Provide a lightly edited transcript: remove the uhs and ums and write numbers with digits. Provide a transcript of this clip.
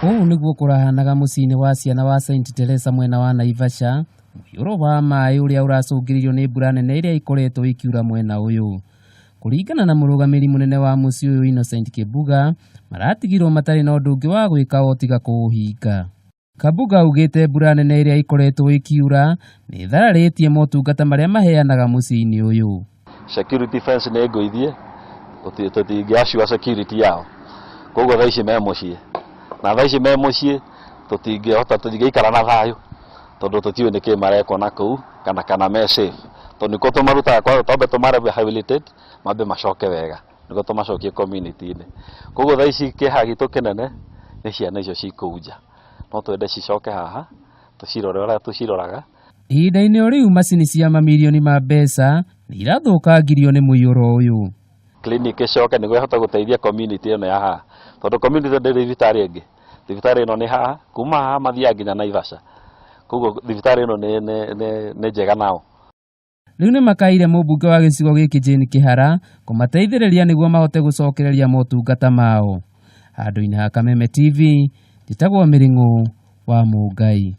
Ũũ nĩguo kũrahanaga mũciĩ-inĩ wa ciana wa St Teresa mwena wa Naivasha, mũiyũro wa maĩ ũrĩa ũracũngĩrĩirio nĩ mbura nene ĩrĩa ĩkoretwo ĩkiura mwena ũyũ. Kũringana na mũrũgamĩrĩri mũnene wa mũciĩ ũyũ Innocent Kĩmbuga, maratigirwo matarĩ na ũndũ ũngĩ wa gwĩka o tiga kũũhinga. Kabuga augĩte mbura nene ĩrĩa ĩkoretwo ĩkiura nĩ ĩthararĩtie motungata marĩa maheanaga mũciĩ-inĩ ũyũ. Security fence nĩ ngũithie, tũtingĩ assure security yao, koguo thaa ici me mũciĩ, na thaa ici me mũciĩ tũtingĩhota, tũtingĩikara na thayũ tondũ tũtiũĩ nĩkĩ marekwo na kũu kana me safe, tondũ nĩkuo tũmarutaga, twambe tũma rehabilitate mambe macoke wega nĩguo tũmacokie community-inĩ. Koguo thaa ici kĩeha gitũ kĩnene nĩ ciana icio ci kũu nja, no twende cicoke haha tũcirore ũrĩa tũciroraga. Ihinda-inĩ o rĩu macini cia mamirioni ma mbeca nĩ irathũkangirio nĩ mũiyũro ũyũ. Clinic ĩcoke nĩguo ĩhote gũteithia community ĩno ya haha, tondũ community ndĩrĩ thibitarĩ ĩngĩ, thibitarĩ ĩno nĩ haha, kuma haha mathiaga nginya Naivasha, koguo thibitarĩ ĩno nĩ njega nao. Rĩu nĩ makaire mũmbunge wa gĩcigo gĩkĩ Jane Kĩhara kũmateithĩrĩria nĩguo mahote gũcokereria motungata mao. Handũ-inĩ ha Kameme TV, njĩtagwo Mĩrĩng'ũ wa Mũngai.